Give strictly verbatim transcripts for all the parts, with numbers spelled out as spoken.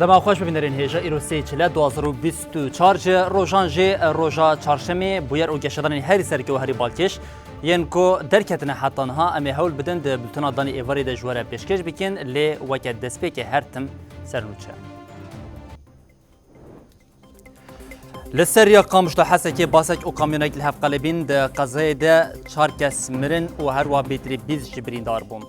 Dema xweş bibînerên hêja, îro sê çile du hazar û bîst û çar ji rojan jê roja çarşemê bûyer û geşedanên herî serkê û herî balkêş yên ku derketine heta niha em ê hewl bidin di bultena danî êvarê de ji we re pêşkêş bikin, lê weke destpêkê her tim sernûçe. Li ser riya Qamişlo Hesekê basek û kamyonek li hev qelibîn, di qezayê de çar kes mirin û her wiha bêtirî bîst jî birîndar bûn.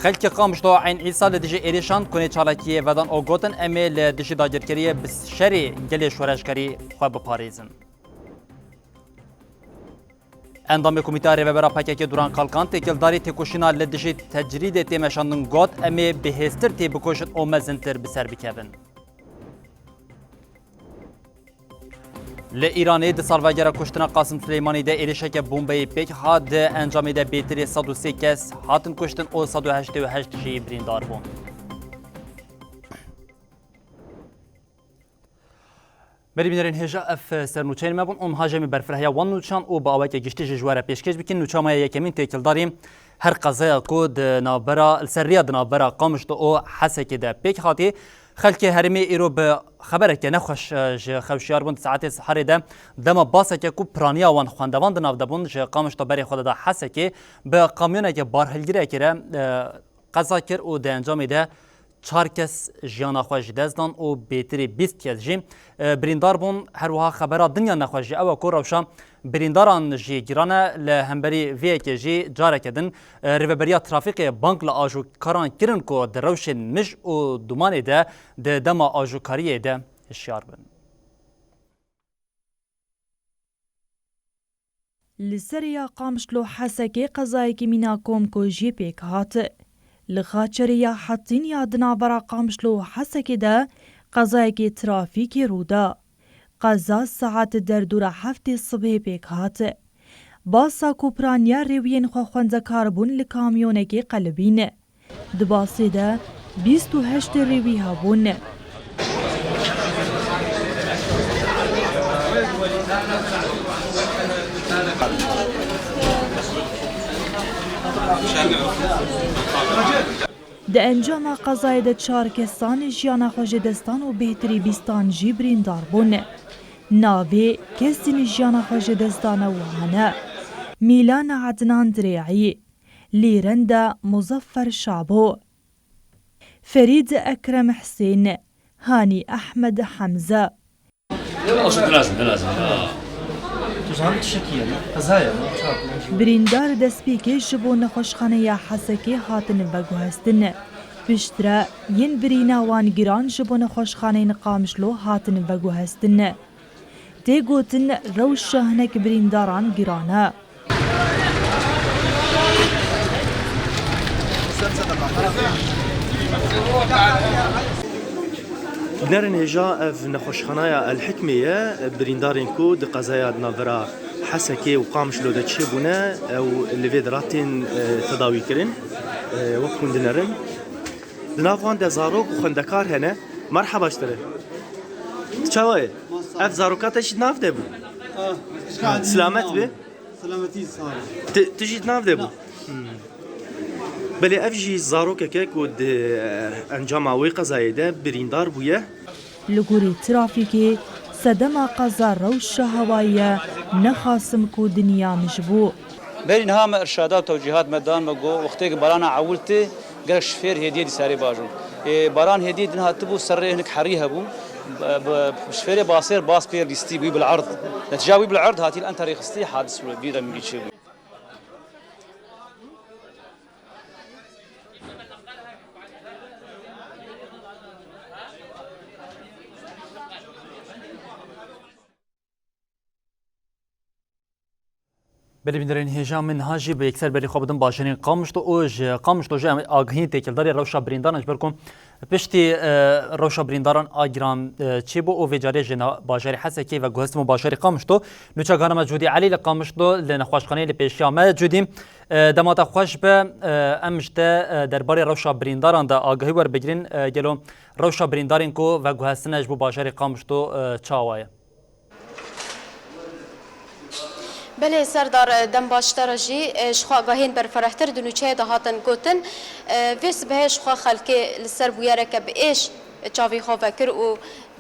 Xelkê Qamişlo Eyn Îsa li dijî êrişan konê çalakiyê vedan û gotin, em ê li dijî dagirkeriyê bi şerê gelê şoreşgerî xwe biparêzin. Endamê Komîteya Rêvebera P K K Duran Kalkan têkildarî têkoşîna li dijî tecrîdê tê meşandin, got, em ê bihêztir têbikoşin û mezintir bi ser bikevin. Li Îranê di salvegera kuştina Qasim Silêmanî de êrişeke bombeyê pêk hat, di encamê de bêtirê sed û sê kes hatin kuştin û sed û heştê û heşt jî birîndar bûn. Berî bînerên hêja, ev sernûçeyên me bûn û niha jî em ê berfirehya wan nûçan û bi aweke giştî jî ji we re pêşkêş bikin. Nûça me ya yekemîn têkildarî her qezaya ku di navbera, li ser riya di navbera Qamişlo û Hesekê de pêk hatî. Xelkê herêmê îro bi xebereke nexweş, e, ji xew şiyar bûn. Di saetê siharê de dema baseke ku piraniya wan xwendevan di nav de bûn, ji Qamişlo berê xwe dida Hesekê, bi kamyoneke barhilgirekê re, e, qeza kir û di encamê de çar kes jiyana xwe ji dest dan û bêtirî bîst kes jî, e, birîndar bûn. Her wiha xebera din ya nexweş jî ew e ku rewşa birîndaran jî giran e. Li hemberî vê yekê jî careke din, e, Rêveberiya Trafîkê bang li ajokaran kirin ku di rewşên mij û dumanê de di dema ajokariyê de hişyar bin. Li ser riya Qamişlo Hesekê qezayekî mîna komkujiyê pêk hat. Li xaçerê ya Hetîn ya di navbera Qamişlo û Hesekê de qezayekî trafîkê rû da. Qeza saet derdora heftê sibhê pêk hat. Basa ku piraniya rêwiyên xwe xwendekar bûn li kamyonekê qelibîn. Di basê de bîst û heşt rêwî hebûn. Di encama qezayê de çar kesan jiyana xwe ji dest dan û bêhtirî bîstan jî birîndar bûn. Navê kesên jiyana xwe ji dest dane wiha ne: Mîlan Ednan Dirê'î, Lîrenda Muzaffer Şabo, Ferîd Ekrem Hisên, Hanî Ehmed Hemze. Olsun, lazım, lazım. Tu zanî tiştekî ye, qeza ye, çap. Birîndar destpêkê ji bo nexweşxaneya Hesekê hatin veguhestin. Piştre yên birîna wan giran ji bo nexweşxaneyên Qamişlo hatin veguhestin. Tê gotin rewşa hinek birîndaran giran e. Bînerên hêja, ev nexweşxaneya El Hikmê ye. Birîndarên ku di qezaya di navbera Hesekê û Qamişlo de çêbûne, ew li vê dira tên, e, tedawî kirin. E, wek hûn dinerin. Di nav wan de zarok û xwendekar hene. Merheba ji te re. Tu çawa ye? Ev zaroka te jî di nav de bû? Ah, Silamet be. Selametî, sağ ol. Tu, tu jî di nav de bû? Na. Hmm. Belê, ev jî zarokek e ku di, eh, encama wê qezayê de birîndar bûye. Li gorî trafîkê, sedema qeza rewşa hewayî ye, ne Qasim ku dinya mij bû. Berî niha me irşadat û tewcîhat me dan, me got, wextê ku barana ewil tê, gerek şifêr hêdiyê dîsa rê bajo. Ê, baran hêdiyê din hatibû, ser rê hinek herî hebû. Bi, bi, şifêrê basêr bas pê lîstî bû bil erd. Netîca wî bil erd hatî li Enterê xistî, hadis wî bî demî çêbû. Belê bînerên hêja, min niha jî bi yekser berî xwe bidim bajarên Qamişlo û ji Qamişlo jî em agahiyên têkildarî rewşa birîndaran ji ber ku piştî, e, rewşa birîndaran a giran, e, çêbû û vê carê ji na-, bajarê Hesekê veguhestin bo bajarê Qamişlo. Nûçegana me Cûdî Elî li Qamişlo li nexweşxaneyê li pêşiya me. Cûdî, e, dema te xweş be, e, em ji te, e, derbarê rewşa birîndaran de agahî werbigirin. E, gelo rewşa birîndarên ku veguhestine ji bo bajarê Qamişlo, e, çawa ye? Belê Serdar, e, dem baş te re jî, e, ji xwe agahiyên berfirehtir di nûçeyê de hatin gotin. E, vê sibehê ji xwe xelkê li ser bûyereke bi êş çavê xwe vekir û,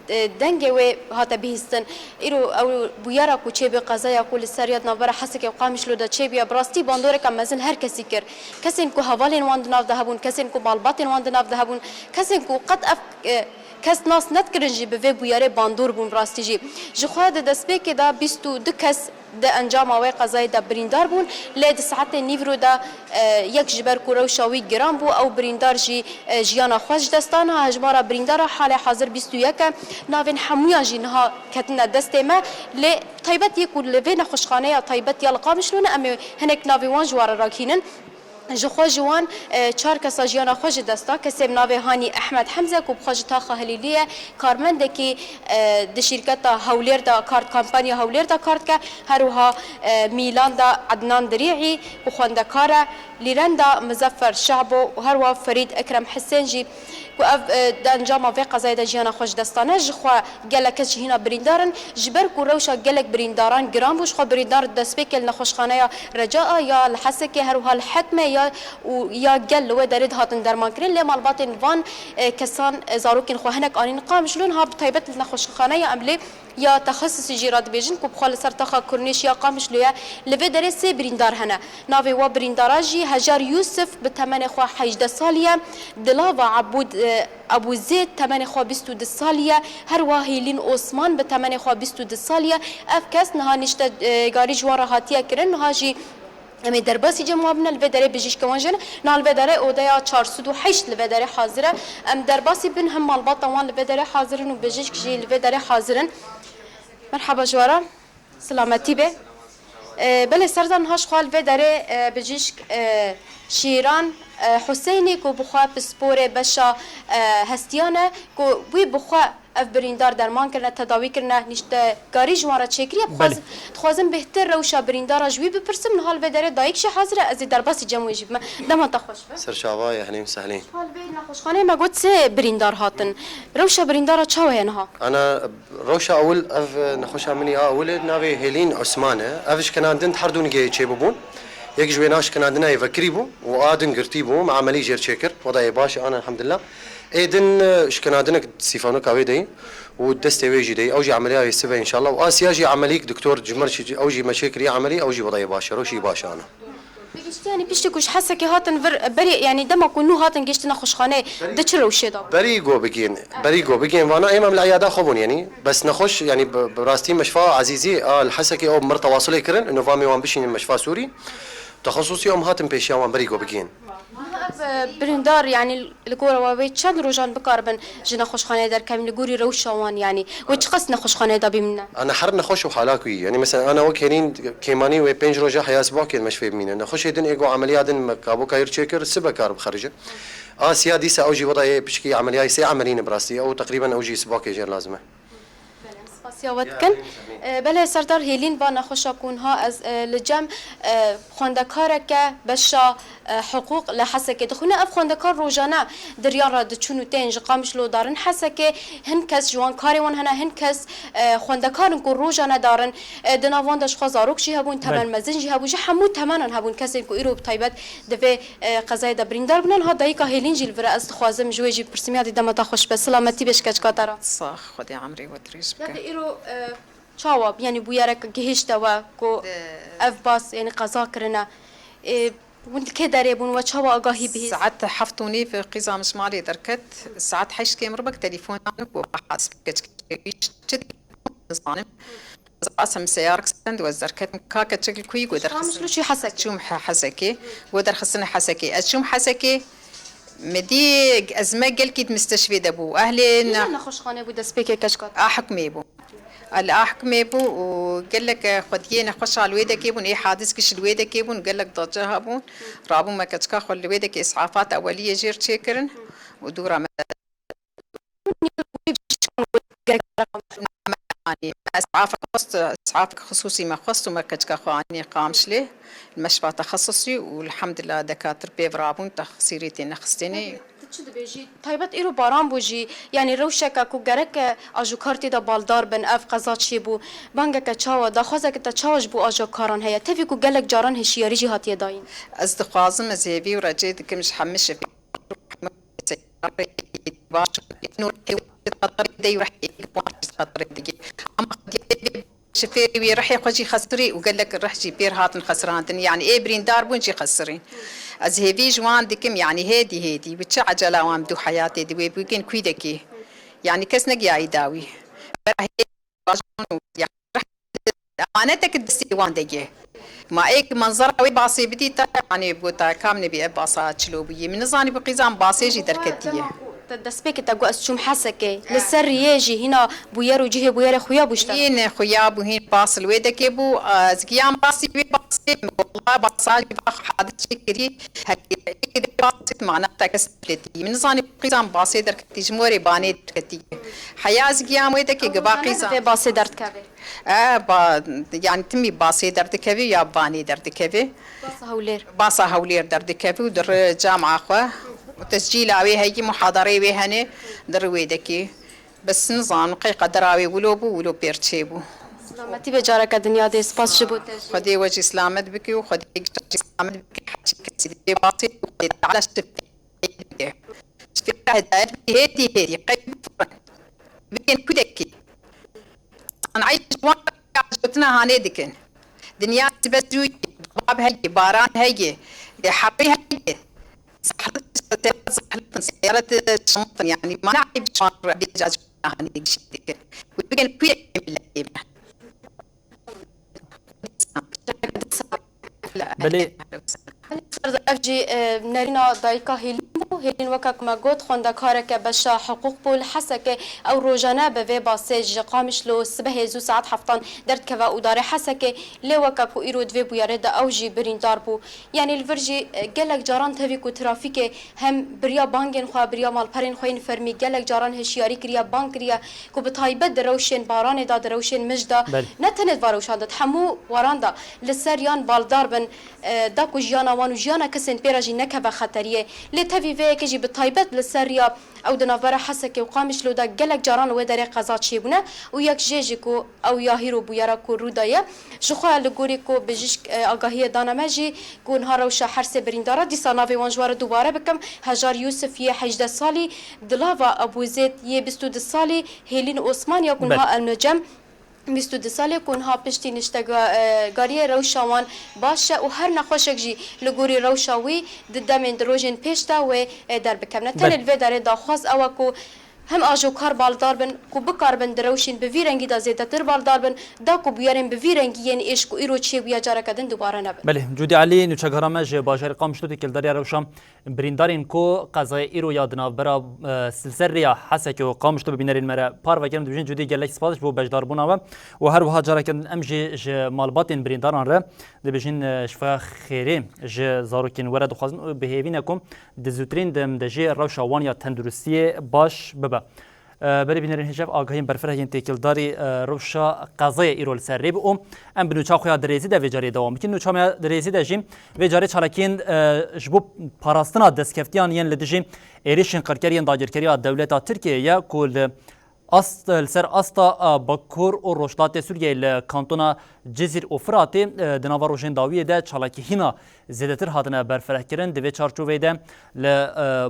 e, dengê wê hate bihîstin. Îro ew bûyera ku çêbû, qezaya ku li ser ya di navbera Hesekê û Qamişlo de çêbûye, bi rastî bandoreke mezin her kesî kir. Kesên ku hevalên wan di nav de hebûn, kesên ku malbatên wan di nav de hebûn, kesên ku qet ev, e, kes nas nedikirin jî bi vê bûyerê bandor bûn bi rastî jî. Ji xwe di destpêkê de bîst û du kes di encama wê qezayê de birîndar bûn, lê di saetên nîvro de, e, yek ji ber ku rewşa wî giran bû, ew birîndar jî, e, jiyana xwe ji dest da. Niha hejmara birîndara halê hazir bîst û yek e. Navên hemûyan jî niha ketine destê me, lê taybet yê ku li vê nexweşxaneya taybet ya li Qamişlo ne, em ê hinek navê wan ji wan re ragihînin. Ji xwe ji wan, e, çar kesa jiyana xwe ji dest da. Kesê bi navê Hanî Ehmed Hemze ku bi xwe ji taxa Hilîlî ye, karmendekî, e, di şîrketa Hewlêr de kar, kampanya Hewlêr de kar dike. Her wiha, e, Mîlan de Ednan Dirî'î ku xwendekar e, Lîren de Muzeffer Şahbo û her wiha Ferîd Ekrem Hisên jî ku ev, e, di encama vê qezayê de jiyana xwe ji dest dane. Ji xwe gelek kes jî hîna birîndar in. Ji ber ku rewşa gelek birîndaran giran bû, ji xwe birîndar di destpêkê li nexweşxaneya Reca a ya li Hesekê, her wiha li Hekmê ya û ya gel li wê derê dihatin dermankirin. Lê malbatên van, e, kesan, e, zarokên xwe hinek anîn Qamişlo, niha bi taybet li nexweşxaneya Emlê ya texesusî jî re dibêjin ku bi xwe li ser taxa Kurnêş ya Qamişlo ye. Li vê derê sê birîndar hene. Navê wa birîndara jî Hejar Yûsif bi temenê xwe hejdeh salî ye. Dilava Ebûd, e, Ebû Zêd temenê xwe bîst û du salî ye. Her wiha Hêlîn Osman bi temenê xwe bîst û du salî ye. Ev kes niha nişte, e, garî ji wan re hatiye kirin. Niha jî em ê derbasî cem wan bine, li vê derê bijîşke wan jî ne. Niha li vê derê odeya çar sed û heşt li vê derê hazir e. Em derbasî bin, hem malbata wan li vê derê hazir in û bijîşk jî li vê derê hazir in. Merhaba ji we re. Silametî be. E, belê Serdar, niha ji xwe li vê derê, e, bijîşk, e, Şîran, e, Huseynî ku bi xwe pisporê beşa, e, hestiyan e, ku wî bi xwe ev birîndar derman kirine, tedawî kirine, niştegarî ji wan re çêkiriye. Belê. Dixwazim, dixwazim bêhtir rewşa birîndara ji wî bipirsim. Niha li vê derê dayik jî hazir e, ez ê derbasî cem wê jî bime. Dema te xweş be. Serçava, ehlen sehlên. Niha li vê nexweşxaneyê me got sê birîndar hatin. Rewşa birîndara çawa ye niha? Ana, rewşa ewil, ev nexweşa min ya ewil e, navê Hêlîn Osman e. Ev şikenandin her du nigê çêbûbûn. Yek ji wêna şikenandina yê vekirî bû û a din girtî bû, me emelî jêr çêkir. Weda yê baş e, ana elhamdulillah. Ê din, e, şikenandinek sîfanoka wê de ye û destê wê jî de ye. Ew jî emeliya wê sibe înşallah. Û Asiya jî emelîk doktor Cumer jî, ew jî me çêkiriye emelî, ew jî weda yê baş e. Rewşî baş e ana. Pêgiştî, yanî piştî ku ji Hesekê hatin vir, berê, yanî dema ku nû hatin gihiştin nexweşxaneyê, di çi rewşê de bû? Berî go bigihên, berî go bigihên vana êm em li eyada xwe bûn, yanî bes nexweş, yanî bi, bi rastî meşfa ezîzî a li Hesekê ew mir tewasulê kirin, û va em ê wan bişînin meşfa Sûrî. Texesusî em hatin pêşiya wan berî go bigihên. Niha ev, e, birîndar, yanî li gora we wê çend rojan bikaribin ji nexweşxaneyê derkevin li gorî rewşa wan, yanî wê çiqas nexweşxaneyê de bimîne? Ana her nexweş û hala ku yî. Yanî mesela ana wek Hêlîn Kêmanî wê pênc roja heya sibakê meşfê bimîne. Nexweşê din ê go emeliyat din me kabo kayir çêkir, sibe kar bixericin. Asiya dîsa ew jî weda yê piçkî emeliyayê sê emelî ne bi rastî. Ew teqrîben ew jî sibakê jêr lazim e. Spasiya we dikin. E, belê Serdar, Hêlîn va nexweşa ku niha ez, e, li cem, e, xwendekareke beşa, e, hiqûq li Hesekê dixwîne. Ev xwendekar rojane di riyan re diçûn û tên ji Qamişlo darin Hesekê. Hin kes ji wan karê wan hene, hin kes, e, xwendekar in ku rojane darin. E, di nav wan de ji xwe zarok jî hebûn, temen mezin jî hebû. Ji hemû temenan hebûn kesên ku îro bi taybet di vê, e, qezayê de birîndar bûne. Niha dayika Hêlîn jî li vir e, ez dixwazim ji wê jî bipirsim. Yadî dema te xweş be, silametî be, şikecka te re. Sax, Xwedê emrê we dirêj bike. Yadî îro, e, çawa, yanî bûyerek gihişte we ku ev bas, yanî qeza kirine? E, hûn li kê derê bûn, we çawa agahî bihîst? Saet heft û nîv qîza min ji malê derket. Saet heşt kêm ribek telefon dan ku qehaz keçik çi nizanim. Ez asem seyarik stend wez derketim. Ka keçik li kuyî got derxistin. Çûm Hesekê. Got derxistin Hesekê. Ez çûm Hesekê. Me dî ez me gelkî di misteşfê de bû. Ehlê ne- nexweşxane bû destpêkê keçika te? A hikmê bû. Li a hikmê bû û gelek xwediyê nexweşa li wê dekê bûn. Ê hadis giş li wê dekê bûn. Gelek daceha bûn. Rabûn me keçika xwe li wê dekê îsafat eweliyê jêr çêkirin û dûra me Esafek xwest, esafek xisûsî me xwest û me keçika xwe anî Qamişlê, li meşfa texesusî û elhamdulillah dekatir pê ve rabûn, texsîrê tê nexistinê. Ti Çi dibêjî? Taybet îro baran bû jî, yanî rewşeke ku gerek ajokartê de baldar bin, ev qeza çêbû. Bangeke çawa, daxwazeke te çawa ji bo ajokaran heye? Tevî ku gelek caran hişyarî jî hatiye dayîn. Ez dixwazim, ez hêvî û recê dikim ji hemî şevê baş şifêrê wî rihê xwe jî xesirî û gelek rih jî pêr hatin xesirandin. Yanî ê birîndar bûn jî xesirîn. Ez hêvî ji wan dikim, yanî hêdî hêdî bi çi ecela wan bi dû heyatê di wê bûgên kwîdekî. Yanî kes negiyayî dawî. Bera hêdî bajon û yanî rih emanetek destê wan de ye. Ma ê ki manzara wê basê bidî te, yanî bigota kam nebî ev basa çilo bûyî. Min nizanî bi qîzan basê jî derketiye. Te destpêkê te got ez çûm Hesekê. Li ser riyê jî hîna bûyer û cihê bûyerê xuya bû ji te re? Hîn xuya bû, hîn bas li wê dekê bû. Ez giyan basî wê basê, wela basa jî bax hadis çêkirî. Herî êkê de basê mana te kes nefletî. Min nizanî qîzan basê derketî, ji morê banê derketî. Heya ez giyan wê dekê giba qîzan. Vê basê derdikeve. E, ba, yanî timî basê derdikeve ya banê derdikeve. Basa Hewlêr. Basa Hewlêr derdikeve û diri cama xwe. Û tescîla wê heyî, muhadareyê wê hene, diri wê dekê. Bes nizanim qey qedera wê wilo bû, wilo pêr çêbû. Selametî be careke dinya dê, spas ji bo te jî. Xwedê we jî selamet bike û Xwedê gişa jî selamet bike. Heçî kesî dê basê û Xwedê Teala şifê bike. Şifê hidayet bike, hêdî hêdî, qey bifirin. Bigên kudekî. Sanayî ji wan re ajotina hanê dikin. Dinya sibe zû ye, dixwab heye, baran heye, lê hewê heye. Zehlet, seyaret zehletin, seyaret çimitin, yanî mana eyb ji wan re bêje ajotina hanê gişî dikin. Wê bigên kudekî miletê me. Belê. Ev jî, e, nerîna dayika Hêlîn bû. Hêlîn weke ku me got, xwendekareke beşa hiqûq bû. Li Hesekê ew rojane bi vê basê ji Qamişlo sibehê zû saet heftan derdikeve û darê Hesekê. Lê weke ku îro di vê bûyerê de ew jî birîndar bû. Yanî li vir jî, e, gelek caran tevî ku trafîkê hem biriya bangên xwe, biriya malperên xwe yên fermî gelek caran hişyarî kiriye, bang kiriye ku bi taybet di rewşên baranê de, di rewşên mij de, Belê. ne tenê di van rewşan de, di hemû waran de li ser yan baldar bin, e, da ku jiyana wan û jiyana kesên pê re jî nekeve xeteriyê. Lê tevî vê yekê jî bi taybet li ser riya ew di navbera Hesekê û Qamişlo de gelek caran li wê derê qeza çêbûne û yek jê jî ku ew ya hîro bûyera ku rû daye. Ji xwe li gorî ku bijîşk, e, agahiyê dane me jî ku niha rewşa her sê birîndara, dîsa navê wan ji we re dubare bikim. Hejar Yûsif yê hejdeh salî, Dilava Ebûzêd yê bîst û du salî, Hêlîn Osman ya ku Belê. niha El Nucem bîst û du salê ku niha piştî niştegariyê rewşa wan baş e û her nexweşek jî li gorî rewşa wî di demên di rojên pêş de wê, e, derbikevne. Tenê Belê. li vê derê daxwaz ew e ku hem ajokar baldar bin ku bikaribin di rewşên bi vî rengî de zêdetir baldar bin, da ku bûyerên bi vî rengî yên êş ku îro çêbûye careke din dubare nebin. Belê, Cûdî Elî, nûçegera me ji bajarê Qamişlo têkildariya rewşa birîndarên ku qezaya îro ya di navbera, e, li ser rêya Hesekê û Qamişlo bi bînerên me re parve kirin, dibêjin Cûdî gelek spas ji bo beşdarbûna we û her wiha careke din em jî ji malbatên birîndaran re dibêjin, e, şifa xêrê ji zarokên we re dixwazin û bi hêvî ne ku di zûtirîn dem de jî rewşa wan ya tenduristiyê baş bibe. E, berê bînerên hêja ev agahiyên berfireh yên têkildarî, e, rewşa qezayê îro li ser rê bû û em bi nûça xwe ya dirêzî de vê carê dewam bikin. Nûça me ya dirêzî de jî vê carê çalakiyên, e, ji bo parastina destkeftiyan yên li dijî êrişên qirker yên dagirkeriya dewleta Tirkiyê ye ku li ast, li ser asta, e, Bakur û Rojhilatê Sûriyeyê li kantona Cizîr û Firatê, e, di nava rojên dawiyê de çalakî hîna zêdetir hatine berfirehkirin. Di vê çarçoveyê de li, e,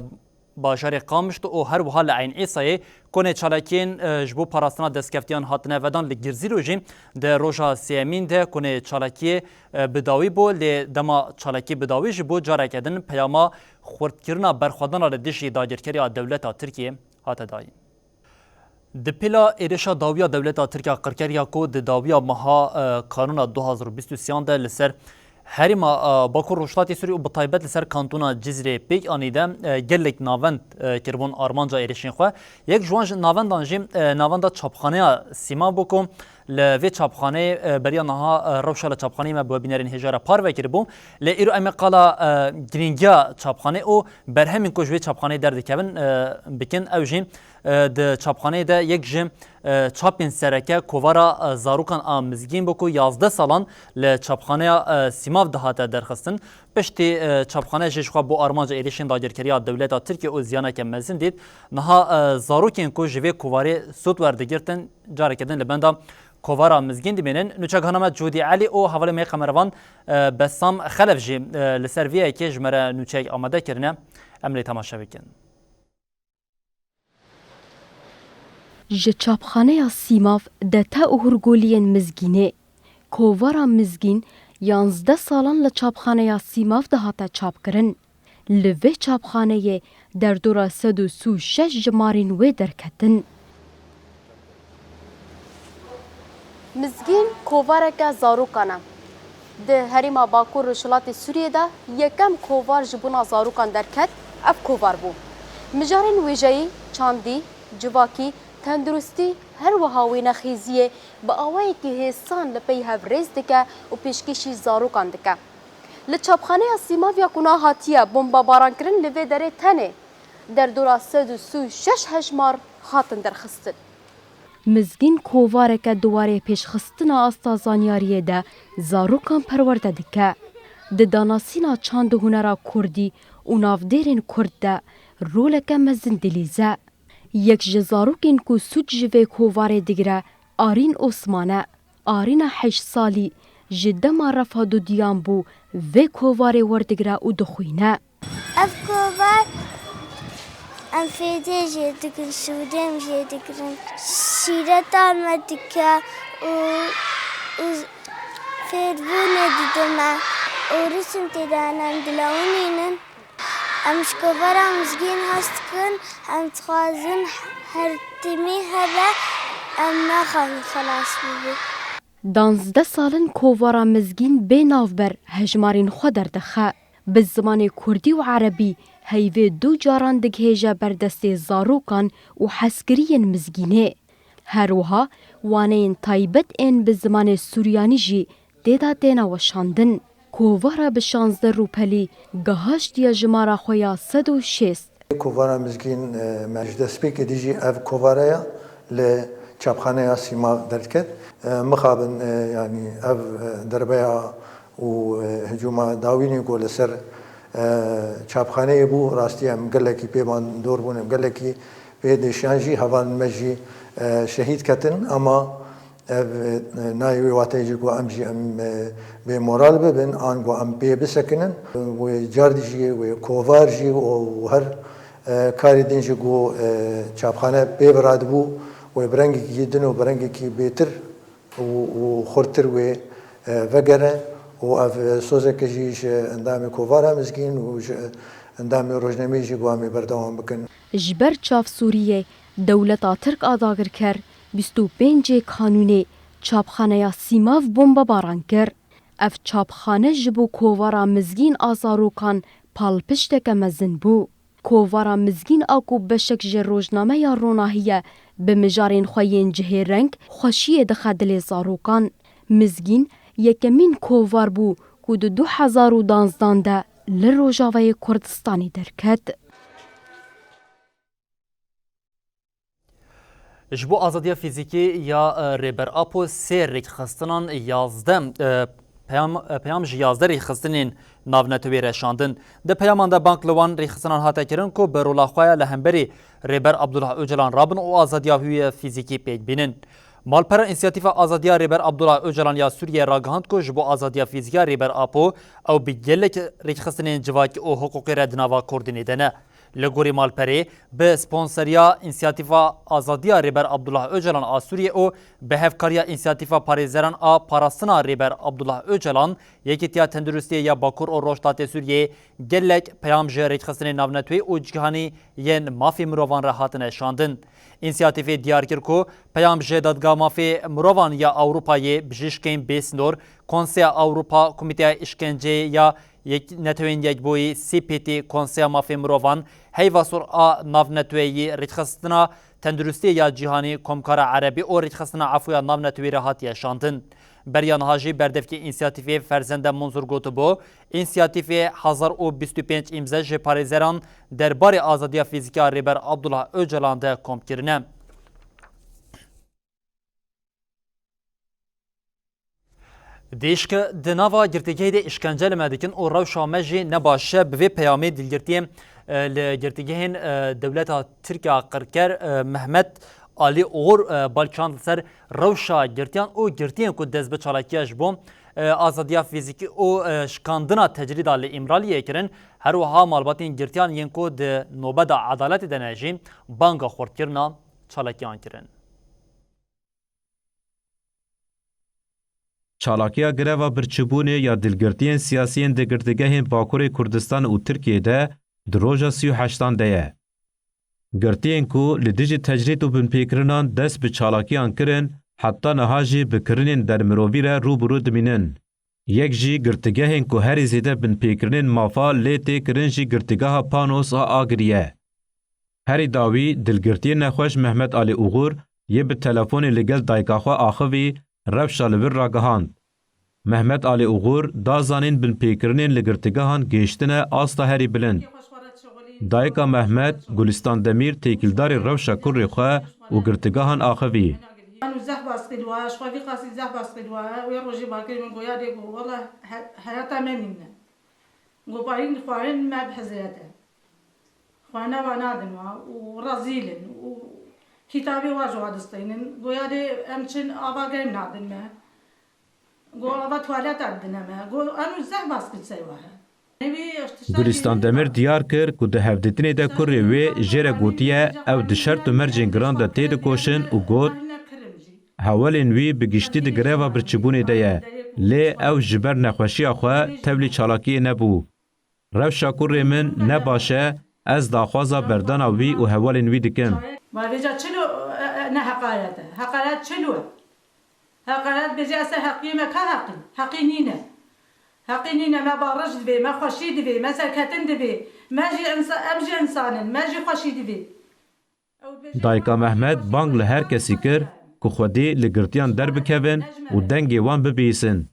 bajarê Qamişlo û her wiha li Eyn Îsayê konê çalakiyên, e, ji bo parastina destkeftiyan hatine vedan. Li Girzîlo jî di roja sêyemîn de konê çalakiyê, e, bi dawî bû, lê dema çalakî bi dawî ji bo careke din peyama xurtkirina berxwedana li dijî dagirkeriya dewleta Tirkiyê hate dayîn. Di pêla êrişa dawiya dewleta Tirk ya qirkeriya ku di dawiya meha, e, Kanûna du hazar û bîst û sêyan de li ser herêma, e, Bakur Rojhilatê Sûriyê û bi taybet li ser kantona Cizrê pêk anî de, e, gelek navend, e, kiribûn armanca êrişên xwe. Yek ji wan ji navendan jî, e, navenda çapxaneya Sîma bû ku li vê çapxaneyê, e, beriya niha, e, rewşa li çapxaneyê me bi we bînerên hêja re parve kiribû. Lê îro em ê qala, e, girîngiya çapxanê û berhemên ku ji vê çapxaneyê derdikevin, e, bikin. Ew jî, e, di çapxaneyê de yek ji, e, çapên sereke kovara, e, zarokan a Mizgîn bû ku yazdeh salan li çapxaneya, e, Sîmav dihate derxistin. Piştî, e, çapxane jî jixwe bo armanca êrişên dagirkeriya dewleta Tirkiye û ziyaneke mezin dît, niha, e, zarokên ku ji vê kovarê sûd werdigirtin, careke din li benda kovara Mizgîn dimînin. Nûçegihana me Cûdî Elî û hevalê me qemervan, e, Bessam Xelef jî, e, li ser vê yekê ji me re nûçeyek amade kirine. Em lê temaşe bikin. Ji çapxaneya Sîmav, dete û hurguliyên Mizgînê. Kovara Mizgîn yanzdeh salan li çapxaneya Sîmav dihate çapkirin. Li vê çapxaneyê derdora sed û sî û şeş jimarên wê derketin. Mizgîn kovareke zarokan e. Di herêma Bakur Rojhilatê Sûriyê de yekem kovar ji bona zarokan derket, ev kovar bû. Mijarên wêjeyî, çandî, civakî, tenduristî, her wiha wênexêziyê bi awayekî hêsan li pey hev rêz dike û pêşkêşî zarokan dike. Li çapxaneya Sîmav ya ku niha hatiye bombebarankirin, li vê derê tenê derdora sed û sî û şeş hejmar hatin derxistin. Mizgîn kovareke di warê pêşxistina asta zanyariyê de zarokan perwerde dike. Di danasîna çand û hunera kurdî û navdêrên kurd de roleke mezin dilîze. Yek ji zarokên ku sûd ji vê kovarê digire Arîn Osman e. Arîna heşt salî ji dema refa dudiyan bû vê kovarê werdigire û dixwîne. Ev kovar em fêdê jê dikin, sûdê em jê digirin. Şîreta me dike û, û fêrbûnê dide me û risim tê de hene, em dilewinînin. Em ji kovara Mizgîn hez dikin, em dixwazin her timî hebe em nexwazin xelas bibin. Danzdeh sal in kovara Mizgîn bê navber hejmarên xwe derdixe. Bi zimanê kurdî û erebî heyvê du caran digihêje ber destê zarokan û hezkiriyên Mizgînê. Her wiha waneyên taybet ên bi zimanê suryanî jî tê de têne weşandin. Kovara bi şazdeh rûpelî gihaştiye jimara xwe ya sed û şêst. Kovara Mizgîn, e, me ji destpêkê dijî ev kovara ya li çapxaneya Sîmav derdiket. E, mixabin, e, yanî ev, e, derbeya û, e, hicûma dawînê ku li ser, e, çapxaneyê bû, rastî em gelekî pê bandor bûn, em gelekî pê dêşiyan jî, hevalên me jî, e, şehîd ketin, ama ev, e, nayê wê wateyê jî ku em jî em, e, bê moral bibin, an ku em pê bisekinin. Wê car jî, wê kovar jî û her, e, karê din jî ku, e, çapxane pê ve radibû, wê bi rengekî din û bi rengekî bêtir û, û xurtir wê, e, vegere û ev, e, sozeke jî ji endamê Kovara Mizgîn û ji endamê rojnameyê jî ku em ê berdewam bikin. Ji ber çav Sûriyê, dewleta Tirk a dagirker bîst û pêncê Kanûnê çapxaneya Sîmav bombebaran kir. Ev çapxane ji bo kovara Mizgîn a zarokan palpişteke mezin bû. Kovara Mizgîn a ku beşek ji rojnameya Ronahî ye, bi mijarên xwe yên cihêreng xweşiyê dixe dilê zarokan. Mizgîn yekemîn kovar bû ku di du hezar û danzdan de li Rojavayê Kurdistanê derket. Ji bo azadiya fîzîkî ya, e, Rêber Apo sê rêkxistinan yazdeh, e, peyam, e, peyam ji yazdeh rêkxistinên navneteweyî re şandin. Di peyaman de bang li wan rêkxistinan hate kirin ku bi rola xwe ya li hemberî Rêber Abdullah Ocalan rabin û azadiya wî ya fîzîkî pêk bînin. Malpera Însiyatîfa Azadiya Rêber Abdullah Ocalan ya Sûriyeyê ragihand ku ji bo azadiya fîzîkî ya Rêber Apo ew bi gelek rêkxistinên civakî û hiqûqî re di nava Kurdînê de ne. Li gorî malperê, bi sponseriya Însiyatîfa Azadiya Rêber Abdullah Ocalan a Sûriyê û bi hevkariya Însiyatîfa Parêzeran a Parastina Rêber Abdullah Ocalan, Yekîtiya Tenduristiyê ya Bakur û Rojhilatê Sûriyê gelek peyam ji rêkxistinên navneteweyî û cîhanî yên mafê mirovan re hatine şandin. Însiyatîfê diyar kir ku peyam ji Dadgeha Mafê Mirovan ya Ewropayê, bijîşkên bêsnor, Konseya Ewropa, Komîteya Îşkenceyê ya Yek-, Neteweyên Yekbûyî, C P T, Konseya Mafê Mirovan, Heyva Sor a Navneteweyî, Rêkxistina Tenduristiyê ya Cîhanî, Komkara Erebî û Rêkxistina Efû ya Navneteweyî re hatiye şandin. Beriya niha jî berdevkê însiyatîfê Ferzende Munzur gotibû, însiyatîfê hezar û bîst û pênc îmze ji parêzeran derbarê azadiya fîzîkî ya Rêber Abdullah Ocalan de kom kirine. Dêşk, di nava girtîgehê de îşkence li me dikin û rewşa me jî ne baş e. Bi vê peyamê dilgirtiyên, e, li girtîgehên, e, dewleta Tirkiye qirker, e, Mehmet Alî Oxur, e, bal çand li ser rewşa girtiyan û girtiyên ku dest bi çalakiya ji bo, e, azadiya fîzîkî û, e, şikandina tecrîda li Îmraliyê kirin. Her wiha malbatên girtiyan yên ku di nobeda edaletê de ne jî banga xurtkirina çalakiyan kirin. Çalakiya greva birçîbûnê ya dilgirtiyên siyasî yên di girtîgehên Bakurê Kurdistan û Tirkiyê de di roja sî û heştan de ye. Girtiyên ku li dijî tecrîd û binpêkirinan dest bi çalakiyan kirin, heta niha jî bi kirinên bermirovî re rû bi rû dimînin. Yek jî girtîgehên ku herî zêde binpêkirinên mafa lê tê kirin jî girtîgeha Panos a Agirî ye. Herî dawî dilgirtiyê nexweş Mehmet Alî Uxur yê bi telefonê li gel dayika xwe axivî, rewşa li vir ragihand. Mehmet Alî Uxur da zanîn binpêkirinên li girtîgehan gihiştine asta herî bilind. Dayika Mehmet, Gulistan Demîr têkildarî rewşa kurê xwe û girtîgehan axivî. Anu zehf baskî dua, ji xwe vî qasî zehf baskî dua, wê rojê bakirî min goya dê ku, wela he-, heyata me nîne. Goparîn xwarin me bi heziyet e. Xwarina wa nadin wa û rezîl in û kitabê wa ji wa distînin. Goya dê em çin ava germ nadin me. Go ava tuwaleta didine me. Go enu zeh baskil ser wa he. Newî Gulistan Demir diyar kir ku di hevdîtinê de kurê wê jê re gotiye ew di şert û mercên giran de têdikoşin û got, Hewalên wî bi giştî di greva birçîbûnê de ye, lê ew ji ber nexweşiya xwe tevlî çalakiyê nebû. Rewşa kurê min ne baş e, ez daxwaza berdana wî û hevalên wî dikim. Ma vêca çilo, e, e, ne heqaret e. Heqaret çilo e. Heqaret bêje ez ser heqiyê me ka heqî. Heqî nîne. Heqî nîne, me barij divê, me xweşî divê, me serketin divê. Me jî insa-, em jî insan in, me jî xweşî divê. Dayika Mehmet bang li her kesî kir ku xwedî li girtiyan derbikevin û dengê wan bibihîsin.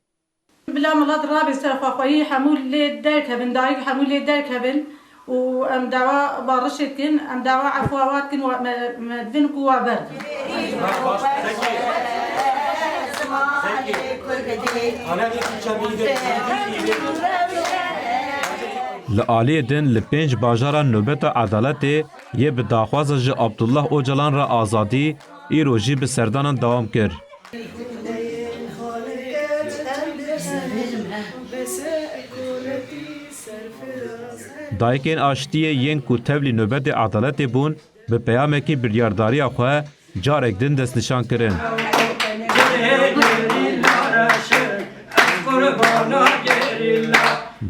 Bila milet rabin ser xwexweyî, hemû lê derkevin, dayik hemû lê derkevin û em dawa barişê dikin, em dawa efwa wa dikin, wa me, me divin ku wa berdin. Li aliyê din li pênc bajara nobeta edaletê yê bi daxwaza ji Abdullah Ocalan re azadî, îro jî bi serdanan dewam kir. Dayikên aştiyê yên ku tevlî nobetê edaletê bûn, bi peyamekî biryardariya xwe carek din destnîşan kirin.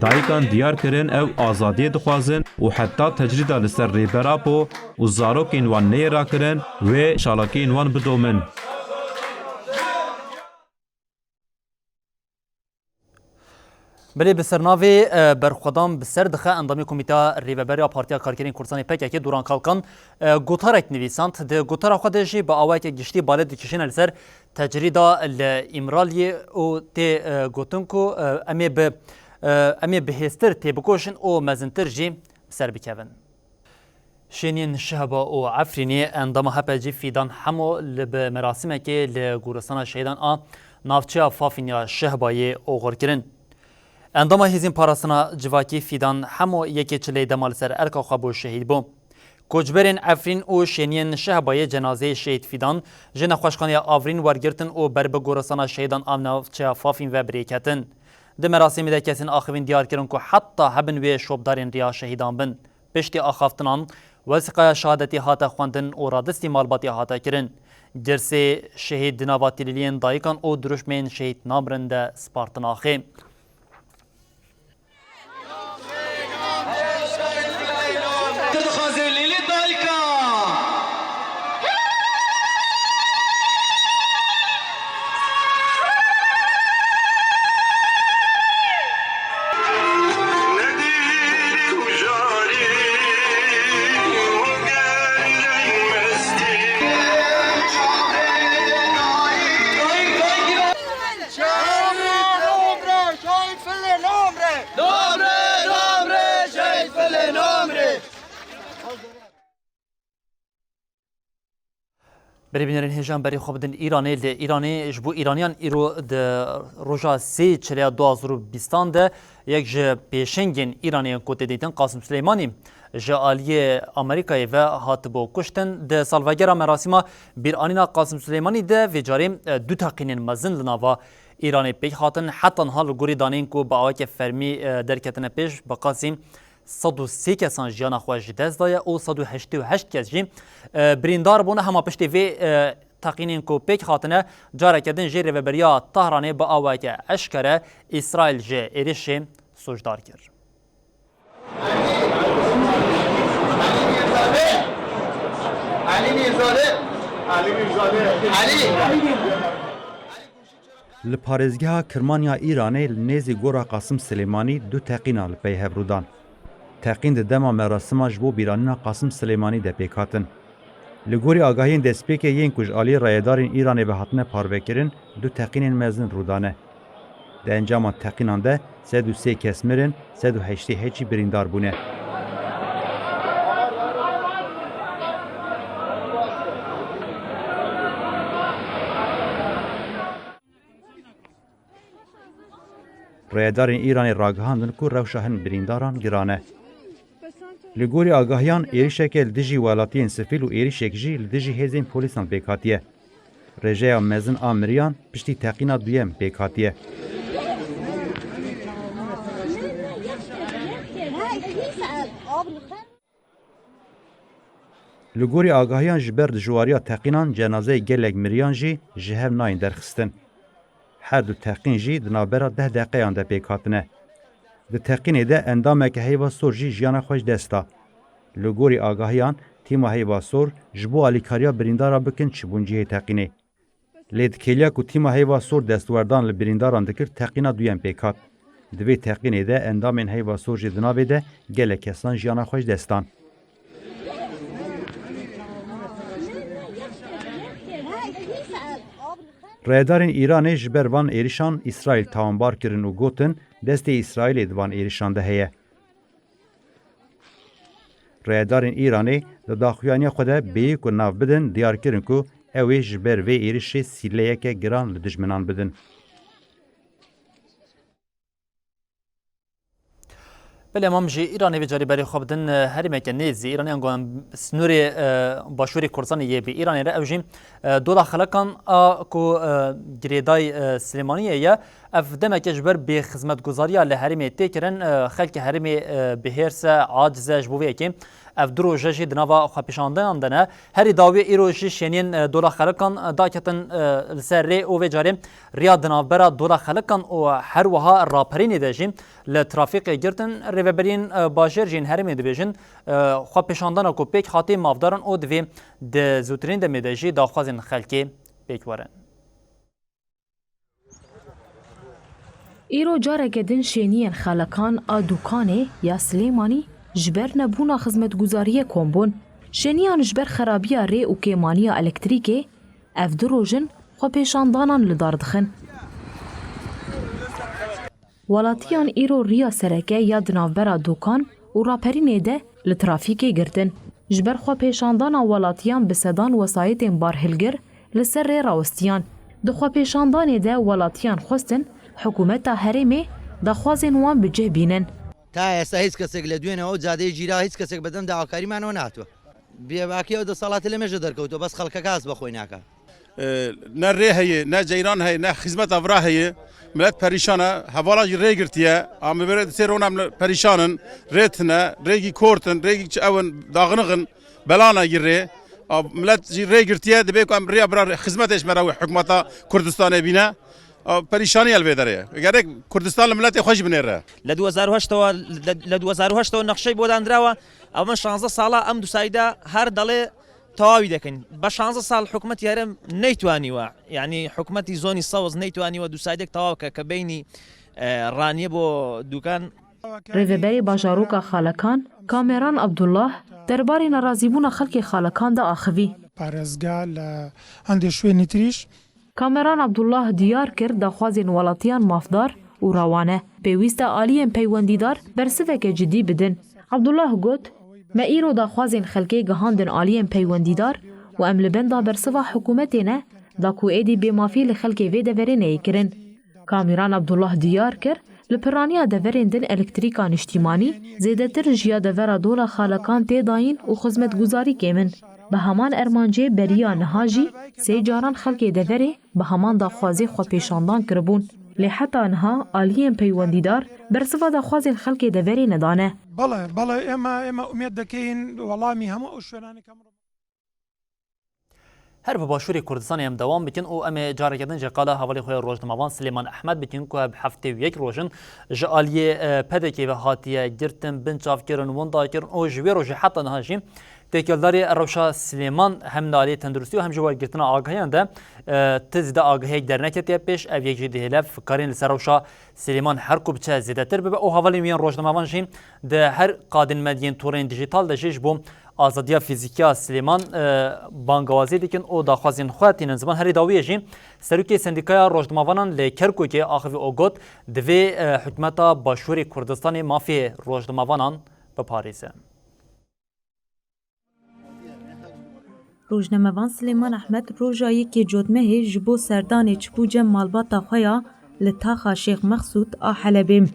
Dayikan diyar kirin ew azadiyê dixwazin û heta tecrîda li ser Rêber Apo û zarokên wan neyê rakirin, wê çalakiyên wan bidomin. Belê, bi sernavê, e, Berxwedan bi ser dixe, endamê Komîteya Rêveberiya Partiya Karkerên Kurdistanê P K K Duran Kalkan, e, gotarek nivîsand. Di gotara xwe de jî bi awayeke giştî balê dikişîne li ser tecrîda li Îmraliyê û tê, e, gotin ku, e, em ê bi, e, em ê bihêztir têbikoşin û mezintir jî bi ser bikevin. Şêniyên Şehba û Efrînê endama H P C Fîdan Hemo li bi merasîmekê li Goristana Şehîdan a navçeya Fafîn ya Şehbayê oxir kirin. Endama Hêzên Parastina Civakî Fîdan Hemo yekê çilê dema li ser erka xwe bû şehîd bû. Koçberên Efrîn û şêniyên Şehbayê cenazeyê Şehîd Fîdan ji nexweşxaneya Afrîn wergirtin û ber bi Goristana Şehîdan a navçeya Fafîn ve bi rê ketin. Di merasîmê de kesên axivîn diyar kirin ku heta hebin wê şopdarên riya şehîdan bin. Piştî axaftinan, wesîqaya şehadetî hate xwendin û radestî malbatê hate kirin. Girsê şehîd di nava tîlîliyên dayikan û dirûşmên Şehîd Namirin de spartin axê. Dixwaze lêlê dayika. Berê bînerên hêja em berê xwe bidin Îranê. Li Îranê ji bo Îraniyan îro di roja sê Çileya du hazar û bîstan de yek ji pêşengên Îranê yên ku tê dîtin Qasim Silêmanî ji aliyê Amerîkayê ve hatibû kuştin. Di salvegera merasîma bîranîna Qasim Silêmanî de vê carê, e, du teqînên mezin li nava Îranê pêk hatin. Heta niha li gorî daneyên ku bi aweke fermî, e, derketine pêş, bi qasî sed û sê kesan jiyana xwe ji dest daye û sed û heştê û heşt kes jî, e, birîndar bûne. Hema piştî vê, e, teqînên ku pêk hatine, careke din jî rêveberiya Tahranê bi aweke eşkere Îsraîl ji êrişê sûcdar kir. Li parêzgeha Kirmaniya Îranê li nêzî Gora Qasim Silêmanî du teqîna li pey hev rû dan. Teqîn di dema merasima ji bo bîranîna Qasim Silêmanî de pêk hatin. Li gorî agahiyên destpêkê yên ku ji aliyê rayedarên Îranê ve hatine parvekirin, du teqînên mezin rû dane. Di encama teqînan de sed û sê kes mirin, sed û heştê hêç jî birîndar bûne. Rêyedarên Îranê ragihandin ku rewşa hin birîndaran giran e. Li gorî agahiyan, êrişeke li dijî welatiyên sivîl û êrişek jî li dijî hêzên polîsan pêk hatiye. Rêjeya mezin a miriyan piştî teqîna duyem pêk hatiye. Li gorî agahiyan, ji ber dijwariya teqînan cenazeyê gelek miriyan jî ji hev nayên derxistin. Her du teqîn jî di navbera deh deqeyan de pêk hatine. Di teqînê de endameke Heyva Sor jî jiyana xwe ji dest da. Li gorî agahiyan, tîma Heyva Sor ji bo alîkariya birîndara bikin çibûn cihê teqînê. Lê dikêliya ku tîma Heyva Sor destwerdan li birîndaran dikir, teqîna duyem pêk hat. Di vê teqînê de endamên Heyva Sor jî di navê de gelek kesan jiyana xwe ji dest dan. Rêyedarên Îranê ji ber van êrişan Îsraîl tawanbar kirin û gotin, destê Îsraîlê di van êrişan de heye. Rêyedarên Îranê di daxuyaniya xwe de bêyî ku nav bidin, diyar kirin ku ew ê ji ber vê êrişê sîleyeke giran li dijminan bidin. Belê, em ji Îranê vê carî berê xwe bidin, e, herêmeke nêzî Îranê, ango em sînorê, e, başûrê Kurdistanê yê bi Îranê re, ew jî, e, Dola Xelekan a ku, e, girêdayî, e, Silêmaniyê ye. Ev demeke ji ber bêxizmetguzariya li herêmê tê kirin, e, xelkê herêmê, e, bi hêrs e, aciz e, ji bo vê yekê ev du roje jî di nava xwepêşandanan de ne. Herî dawî îro jî şêniyên, e, Dola Xelekan, e, daketin, e, li ser rê û vê carê riya di navbera Dola Xelekan û her wiha Raperînê de jî li trafîkê girtin. Rêveberiyên, e, bajêr jî yên herêmê dibêjin, e, xwepêşandana ku pêk hatî mafdar in û divê di zûtirîn demê de jî daxwazên xelkê pêk werin. Îro careke din şêniyên Xelekan a Dûkanê ya Silêmanî ji ber nebûna xizmetguzariyê kom bûn. Şêniyan ji ber xerabiya rê û kêmaniya elektrîkê ev du roj in xwepêşandanan li dar dixin. Welatiyan îro riya sereke ya di navbera Dûkan û Raperînê de li trafîkê girtin. Ji ber xwepêşandana welatiyan bi sedan wesayîtên barhilgir li ser rê rawistiyan. Di xwepêşandanê de welatiyan xwestin hikûmeta herêmê daxwazên wan bi cih bînin. تا ئێستا هیچ کەسێک لە دوێنێ ئەو جادەی گیرا، هیچ کەسێک بەدەم داواکاریمانەوە ناتوە. بێباکی ئەو دەسەڵاتە لەمێژە دەرکەوتووە، بەس خەڵکەکە هەست بە خۆی ناکا. E, ne rê heye, ne ceyran heye, ne xizmeta vira heye. Milet perîşan e, hevala jî rê girtiye. Amê bere sê rona milet perîşan in, rê tine, rêgî kort in, rêgî çi ew in, daxiniq in, belana jî rê. A, milet jî rê girtiye, dibê ku em riya bira xizmetê ji me re wê hikûmeta Kurdistanê bîne. A, perîşanî el vê derê ye. Gerek Kurdistan li miletê xwe jî binêre. لە دوو هەزار و هەشتەوە، لە، لە دوو هەزار و هەشتەوە نەخشەی بۆ دانراوە. ئەوە شانزدە ساڵە ئەم دوو سایدە هەر دەڵێ تەواوی دەکەین. بە شانزدە ساڵ حکومەتی هەرێم نەیتوانیوە، یعنی حکومەتی زۆنی سەوز نەیتوانیوە دوو سایدێک تەواو کە، کە بینی، ئە، ڕانیە بۆ دوکان. Rêveberê bajaroka Xalekan, Kameran Abdullah, derbarê nerazîbûna xelkê Xalekan de axivî. پارێزگا لە هەندێک شوێنی تریش. Kameran Abdullah diyar kir, daxwazên welatiyan mafdar û rawan e. Pêwîst e aliyên peywendîdar bersiveke cidî bidin. Abdullah got, Me îro daxwazên xelkê gihandin aliyên peywendîdar û em li benda bersiva hikûmetê ne da ku êdî bêmafî li xelkê vê deverê neyê kirin. Kamîran Abdullah diyar kir, li piraniya deverên din elektrîka niştîmanî zêdetir ji ya devera dola xalekan tê dayîn û xizmetguzarî kêm in. Bi heman ermancê beriya niha jî sê caran xelkê deverê bi heman daxwazê xwepêşandan kiribûn. Lê heta niha aliyên peywendîdar bersiva daxwazên xelkê deverê nedane. بەڵێ، بەڵێ، ئێمە، ئێمە ئومێد دەکەین وەڵامی هەموو ئەو شوێنانەی کە ئەمڕۆ Her bi Başûrê Kurdistanê em dewam bikin û em ê careke din jî qala hevalê xwe ya rojnamevan Silêman Ehmed bikin ku ev heftê û yek roj in ji aliyê, e, P D K ve hatiye girtin, binçavkirin, windakirin û ji wê rojê heta niha jî têkildarî rewşa Silêman hem li aliyê tenduristî û hem jî wergirtina agahiyan de, e, ti zêde agahiyek derneketiye pêş, ev yek jî dihêle fikarên li ser rewşa Silêman her ku biçe zêdetir bibe û hevalên wî yên rojnamevan jî di her qadên medyên torên dijîtal de jî ji bo azadiya fîzîkî ya Silêman, e, bangawazî dikin û daxwazên xwe tînin ziman. Herî dawiyê jî Serokê Sendîkaya Rojnamavanan li Kerkûkê axivî û got, divê, e, hikûmeta Başûrê Kurdistanê mafê rojnamavanan biparêze. Rojnamevan Silêman Ehmed roja yekê Cotmehê ji bo serdanê çi bû cem malbata xwe ya li taxa Şêx Mexsûd a Helebê.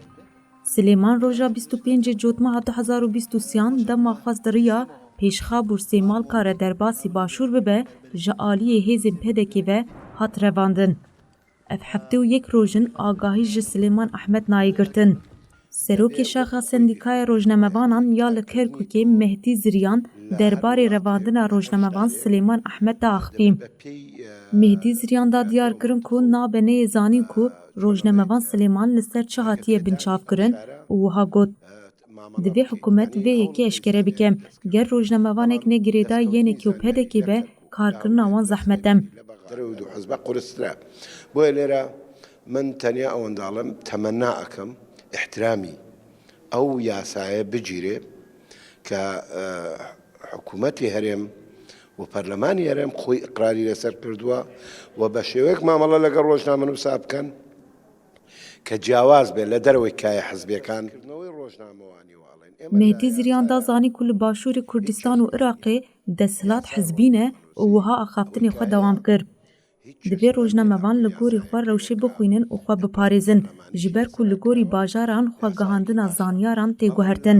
Silêman roja bîst û pêncê Cotmeha du hezar û bîst û sêyan dema xwest riya pêşxabûr Sêmalka re derbasî başûr bibe, ji aliyê hêzên P D K ve hat revandin. Ev heftê û yek roj in agahî ji Silêman Ehmed nayê girtin. Serokê Şaxa Sendîkaya Rojnamevanan ya li Kerkûkê Mehdî Ziryan derbarê revandina rojnamevan Silêman Ehmed de axivî. Mehdî Ziryan da diyar kirin ku nabe neyê zanîn ku rojnamevan Silêman li ser çi hatiye binçavkirin û wiha got, Divê hikûmet vê yekê eşkere bike. Ger rojnamevanek ne girêdayî yenekê û P D K be, karkirina wan zehmet e. Derewd û hizbe quristir e. Boye lêre min tenya ew ndalim temenna ekim, îhtîramî ew yasaye bicîrê ke, e, hikûmetê herêm û perlemanî herêm xwî iqrarî lêser kirduwa we be şêwek mamele leger rojnamenivîsa bikin ke ciyawaz be le derewê kayê hizbêkan. Mehdî Ziryan da zanî ku li Başûrê Kurdistan û Iraqê desthilat hizbî ne û wiha axaftinê xwe dewam kir. Divê rojnamevan li gorî xwe rewşê bixwînin û xwe biparêzin, ji ber ku li gorî bajaran xwe gihandina zanyaran tê guhertin.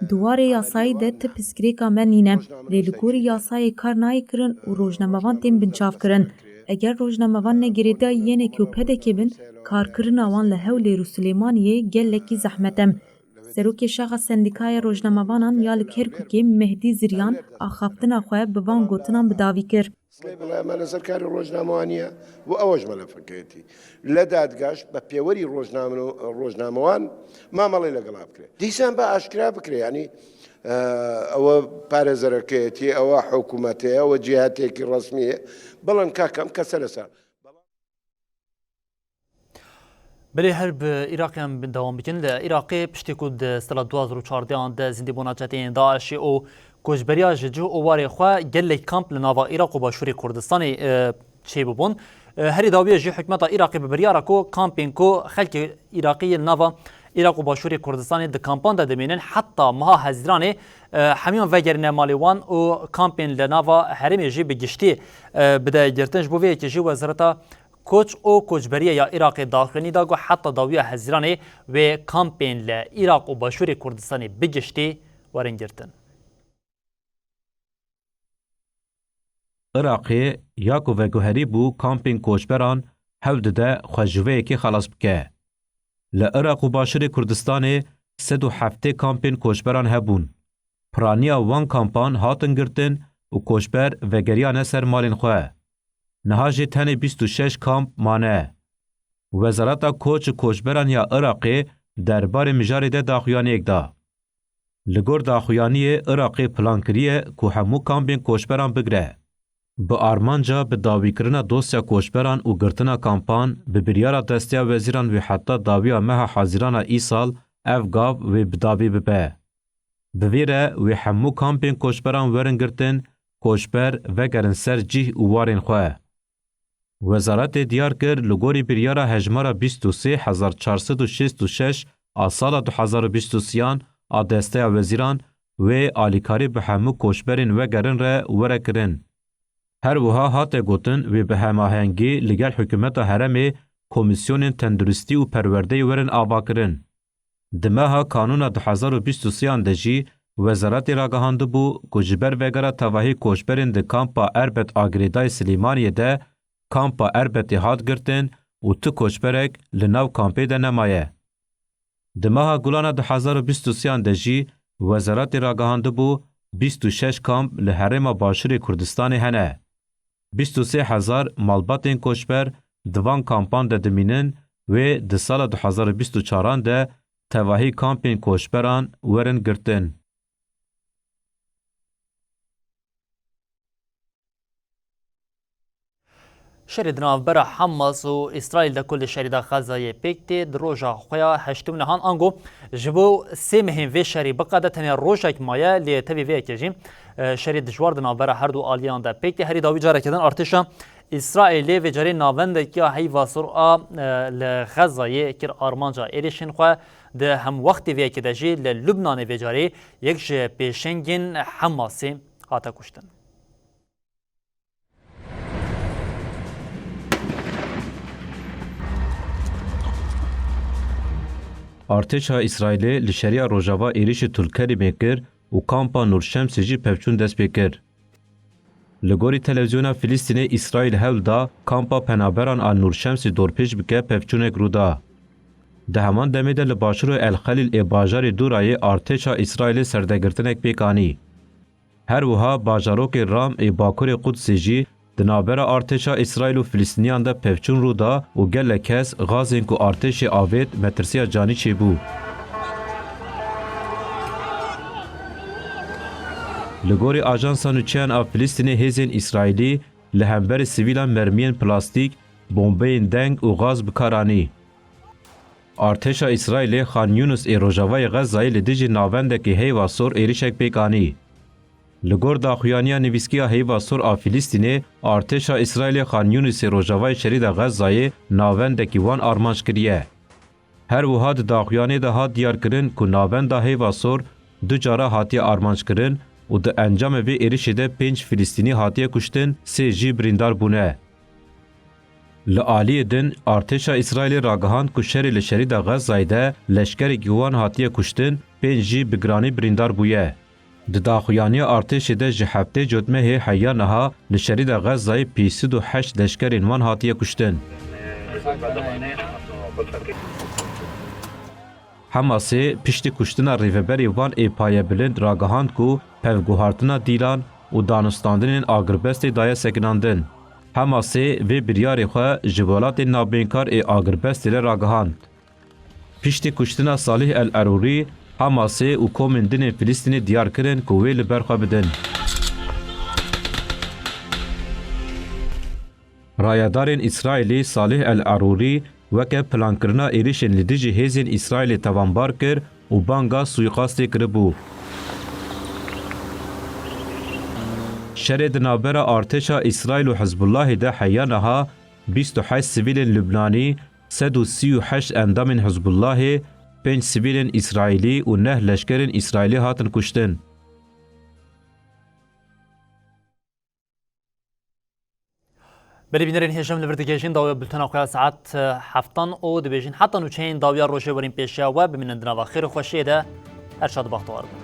Di warê yasayî de ti pirsgirêka me nîne, lê li gorî yasayê kar nayê kirin û rojnamevan tên binçavkirin. Eger rojnamevan ne girêdayî yenekê û P D K bin, karkirina wan li Hewlêr û Silêmaniyê gelekî zehmet e. Serokê Şaxa Sendîkaya Rojnamevanan ya li Kerkûkê Mehdî Ziryan axaftina xwe bi van gotinan bi dawî kir. Lê bila me li ser karê rojnamewanî ye û ew ji me li fikirêtî. Le dadgaş be pêwerî rojname-, rojnamewan mamelê legela bikire. Dîsan be aşkera bikire, yanî, e, ew parêzerekeyetî, ew hikûmetê, ew cîhetêkî resmî ye. Bilan kakem kese li ser. Belê her bi Iraqê em dewam bikin. Li Iraqê piştî ku di sala du hazar û çardeh de zindîbûna çeteyên DAIŞê û koçberiya ji cih û warê xwe gelek kamp li nava Iraq û Başûrê Kurdistanê, e, çêbûbûn. E, herî dawiyê jî hikûmeta Iraqê bi biryara ku kampên ku xelkê Iraqî yên nava Iraq û Başûrê Kurdistanê di kampan de dimînin, heta meha Hezîranê, e, hemiyan vegerîne malê wan û kampên li nava herêmê jî bi giştî, e, bide girtin. Ji bo vê yekê jî Wezareta Koç û Koçberiye ya Iraqê daxuyanî da ku heta dawiya Hezîranê wê kampên li Iraq û Başûrê Kurdistanê bi giştî werin girtin. Iraqê ya ku veguherî bû kampên koçberan hewl dide xwe ji vê yekê xelas bike. Li Iraq û Başûrê Kurdistanê sed û heftê kampên koçberan hebûn. Piraniya wan kampan hatin girtin û koçber vegeriyane ser malên xwe. Niha jî tenê bîst û şeş kamp mane. Wezareta Koç û Koçberan ya Iraqê derbarê mijarê de daxuyaniyek da. Li gor daxuyaniyê Iraqê plan kiriye ku hemû kampên koçberan bigire. Bi armanca bi dawîkirina dosya koçberan û girtina kampan, bi biryara Desteya Wezîran wê heta dawiya meha Hezîrana îsal ev gav wê bi dawî bibe. Bi vî re wê hemû kampên koçberan werin girtin, koçber vegerin ser cih û warên xwe. Wezaretê diyar kir, li gorî biryara hejmara bîst û sê hezar çar sed û şêst û şeş a sala du hezar û bîst û sêyan a Desteya Wezîran, wê alîkarî bi hemû koçberên vegerin re were kirin. Her wiha hate gotin, wê bi hemahengî li gel hikûmeta herêmê komîsyonên tenduristî û perwerdeyê werin avakirin. Di meha Kanûna du hezar û bîst û sêyan de jî Wezaretê ragihandibû ku ji ber vegera tevahî koçberên di kampa Erbet a girêdayî Silêmaniyê de kampa Erbetê hat girtin û tu koçberek li nav kampê de nemaye. Di meha Gulana du hezar û bîst û sêyan de jî Wezaretê ragihandibû bîst û şeş kamp li herêma Başûrê Kurdistanê hene. Bîst û sê hezar malbatên koçber di van kampan de dimînin, wê di sala du hezar û bîst û çaran de tevahî kampên koçberan werin girtin. Şerê di navbera Hamas û Îsraîl de ku li şerîda Xezayê pêk tê, di roja xwe ya heştê nihan ango ji bo sê mehên vê şerî biqede tenê rojek maye, lê tevî vê yekê jî, e, şerê dijwar di navbera her du aliyan de pêk tê. Herî dawî carekê din artêşa Îsraîlê vê carê navendekî ya heyva sor a, e, li Xezayê kir armanca êrişên xwe. Di hemwextê vê yekê de jî li Lubnanê vê carê yek ji pêşengên Hamasê hate kuştin. Artêşa Îsraîlê li şeriya Rojava êrişî Tulkerîmê kir û kampa Nûrşemsê jî pevçûn dest pê kir. Li gorî televîzyona Filistînê, Îsraîl hewl da kampa penaberan a Nûrşemsê dorpêç bike, pevçûnek rû da. Di heman demê de li başûra El Xelîl ê bajarê Dûrayê artêşa Îsraîlê serdegirtinek pêk anî. Her wiha bajarokê Ram ê bakurê Qudsê jî di navbera artêşa Îsraîl û Filistîniyan de pevçûn rû da û gelek kes gazên ku artêşê avêt metirsiya canî çêbû. Li gorî ajansa nûçeyan a Filistînê, hêzên Îsraîlî li hemberî sivîlan mermiyên plastîk, bombeyên deng û gaz bi kar anî. Artêşa Îsraîlê Xan Yunus ê rojavayê Xezayê li dijî navendekî Heyva Sor êrişek pêk anî. Li gor daxuyaniya nivîskî ya Heyva Sor a Filistînê, artêşa Îsraîlê Xan Yunusê rojavayê şerîda Xezayê navendekî wan armanc kiriye. Her wiha di daxuyaniyê de hat diyarkirin ku navenda Heyva Sor du cara hatiye armanckirin û di encamê vê êrişê de pênc Filistînî hatiye kuştin, sê jî birîndar bûne. Li aliyê din, artêşa Îsraîlê ragihand ku şerê li şerîda Xezayê de leşkerekî wan hatiye kuştin, pênc jî bi giranî birîndar bûye. Di daxuyaniya artêşê de ji heftê cotmehê heya niha li şerîda Xezayê pênc sed û heşt leşkerên wan hatiye kuştin. Hamasê piştî kuştina rêveberê wan ê payebilind ragihand ku pevguhartina dîlan û danûstandinên agirbestê daye sekinandin. Hamasê vê biryarê xwe ji welatên navbeynkar ê agirbestê re ragihand. Piştî kuştina Salih El Erûrî, Hamasê û komên din ên Filistînê diyar kirin ku wê li ber xwe bidin. Rayedarên Îsraîlî Salih El Erûrî weke plankirina êrişên li dijî hêzên Îsraîlê tevanbar kir û banga suîqastê kiribû. Şerê di navbera artêşa Îsraîl û Hizbullahê de heya niha bîst û heşt sivîlên Lubnanî, sed û sî û heşt endamên Hizbullahê, pênc sivîlên Îsraîlî û neh leşkerên Îsraîlî hatin kuştin. Belê bînerên hêja, em li vir digihêjin dawiya bultena xwe ya saet, eh, heftan û dibêjin heta nûçeyên dawiya rojê werîn pêşiya we, bimînin di nava xêr û xweşiyê de. Her şad û bextewar bin.